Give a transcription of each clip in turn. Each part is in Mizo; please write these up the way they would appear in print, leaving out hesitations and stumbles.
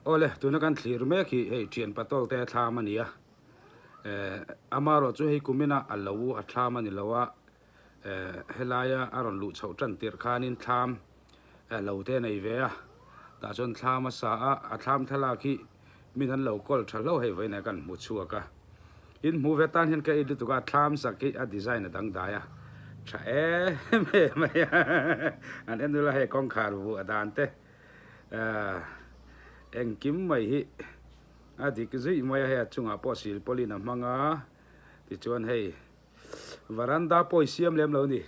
Awle, tuna kan thlir mek hi hei thian patol te thlam a ni a, eh amarawh chu hei kumina a lo a thlam a ni lo a, eh helaia a rawn luh chhoh tan tirh khanin thlam eh lo te a nei ve a, tah chuan thlam a sa a, a thlam thlalak hi min an lo kawl tha hlauh hei vawiinah kan hmu chhuak a, in hmuh ve tan hian ka ei lutuk a, thlam sak hi a design a dangdai a, tha em em mai a, an en ula hei kawngkhar vuah dan te. Engkim mai hi a dik zuih mai a, hei a chungah pawh silpawlin a hmang a, tichuan hei varanda pawh i siam lem lo ni,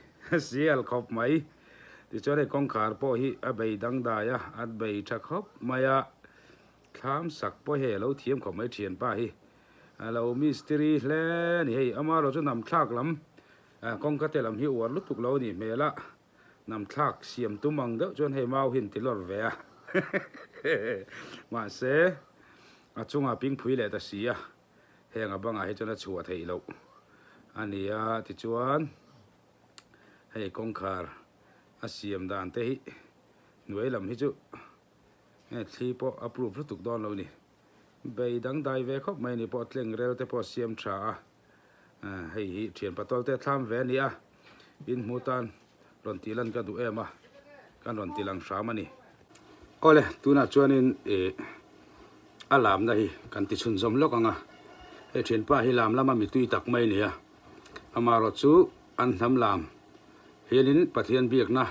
sial khawp mai, tichuan hei kawngkhar pawh hi a bei dangdai a, a bei tha khawp mai a, thlam sak pawh hei a lo thiam khawp mai thianpa hi, a lo mistiri hle a ni, hei amaherawhchu chu nam thlak lam kawngka te lam hi uar lutuk lo a nih hmel a. Hnam thlak siam tum ang deuh chuan hei mau hi an ti lawr ve a, mahse a chungah pingphui leh ta si a, heng a bangah hi chuan a chhuah theih loh a ni a, tichuan hei kawngkhar a siam dan te hi hnuai lam hi chu hei thli pawh a proof lutuk dawn lo a ni, bei dangdai ve khawp mai a ni pawh tleng rel te pawh a siam tha a. Hei hi thian patol te thlam ve a ni a, in hmu tan rawn tih lan ka duh em a, kan rawn ti lang hram a ni. Awle, tunah chuanin ih a lamna hi kan ti chhunzawm lawk ang a, hei thianpa hi lam lama mi tui tak mai a ni a, amaherawh chu an hnam lam hianin Pathian biakna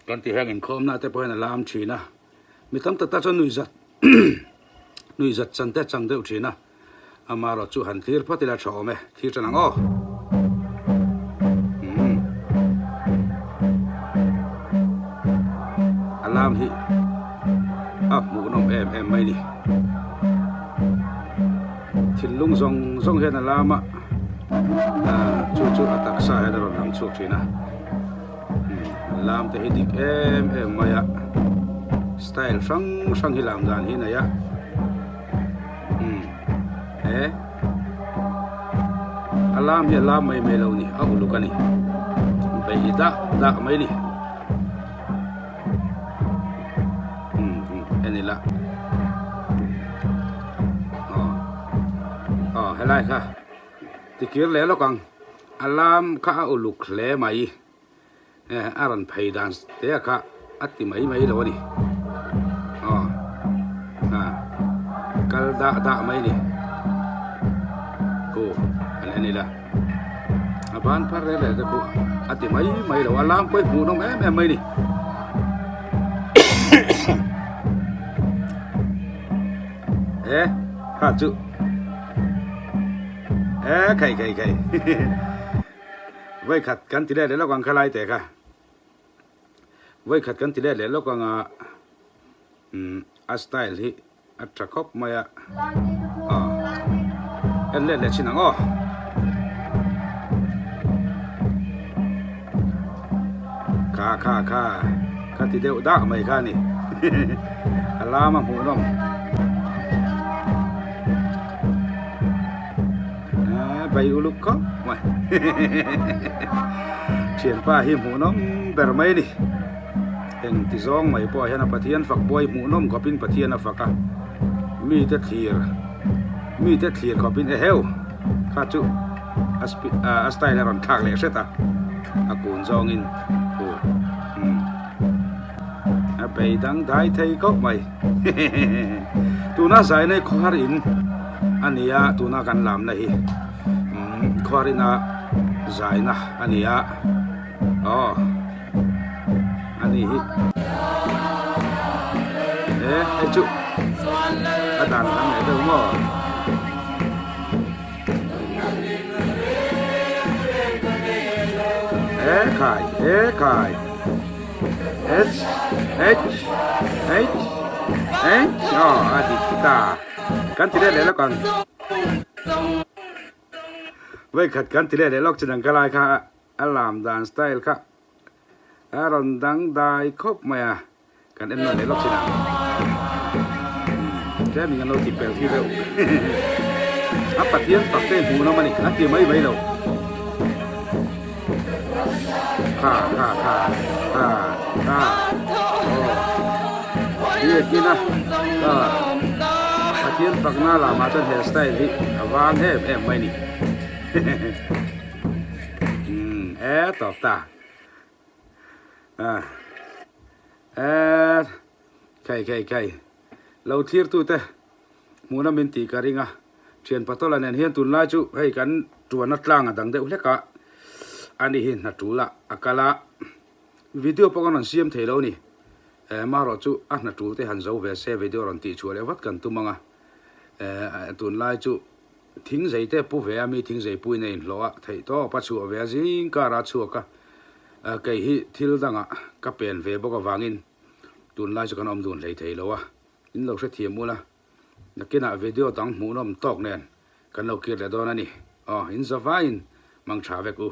kan tih heng inkhawmna te pawh hian a lam thin a, mi tam tak tak chuan nuihzat nuihzat chan te a chang deuh thin a. Amaherawh chu han thlir phawt ila tha awm e, thlir tan ang aw. Umm. A lam hi a hmuhnawm em em mai ni. Thinlung zawng zawng hian a lam a, chu chu a taksa hian a rawn lang chhuak thin a. Umm lam te hi dik em em mai a, style hrang hrang hi lam dan hi a nei a. Umm he a lam hi a lam mai mai lo ni a uluk a ni bei dah dah mai ni umm en ila aw aw helai kha tikir leh lawk ang a lam kha a uluk hle mai. A rawn phei dan te a kha a ti mai mai lo a ni. Aw a kal dah dah mai a ni. Khu an en ila a ban phar rel leh te khu a ti mai mai lo a lam pawh hi hmuh nawm em em mai a ni. E kha chu e khai khai khai. Vawikhat kan ti let leh lawk ang kha lai teh kha. Vawikhat kan ti let leh lawk ang a umm a style hi a tha khawp mai a. Aw en let leh chin ang aw. Kha kha kha kha ti deuh dak mai kha a ni. A lam a hmuh nawm. Bai uluk khawp mai thianpa hi hmuhnawm ber mai a ni eng ti zawng mai pawh hian a Pathian fak buai hmuhnawm khawpin Pathian a fak a mite thlir mite thlir khawpin eheu kha chu a style a rawn thlak leh hret a a kun zawngin hu umm a bei dangdai thei khawp mai. Tuna zaina hi khawhar in a ni a tuna kan lamna hi umm khawhar ina zaina a ni a aw a ni hi e hei chu a dan a dang leh deuh maw. E khai e khai. H H H H aw a dik ta kan ti leh leh lawk ang vawikhat kan ti leh leh lawk chin ang ka lai kha a lam dan style kha a rawn dangdai khawp mai a kan en nawn leh lawk chin ang tlem in kan lo ti pel thi deuh a Pathian fak te hmuh nawm a ni a ti mai mai lo. Kha kha kha kha kha aw biakin a kha. Pathian fakna lamah chuan he style hi a vang em em mai ni. Umm e tawp ta. E khai khai khai lo thlir tute hmuhna min tih ka ring a. Thian Patawla nen hian tunlai chu hei kan tuanna tlang a dang deuh hlek a, ani hi hna tul a a kal a, video pawh kan rawn siam thei lo ni. Marawh chu a hna tul te han zo ve se video rawn tih chhuah leh vat kan tum ang a, tunlai chu thing zei te pu ve a, mi thing zei puiin a inhlawh a, theih tawp a chhuah ve a, zing kar a chhuak a, kei hi thil dangah ka pen ve bawk avangin tunlai chu kan awm dun hlei thei lo a, in lo hrethiam ula. Nakinah video dang hmuhnawm tawk nen kan lo kir leh dawn a ni. Aw, in zavaiin mang tha vek u.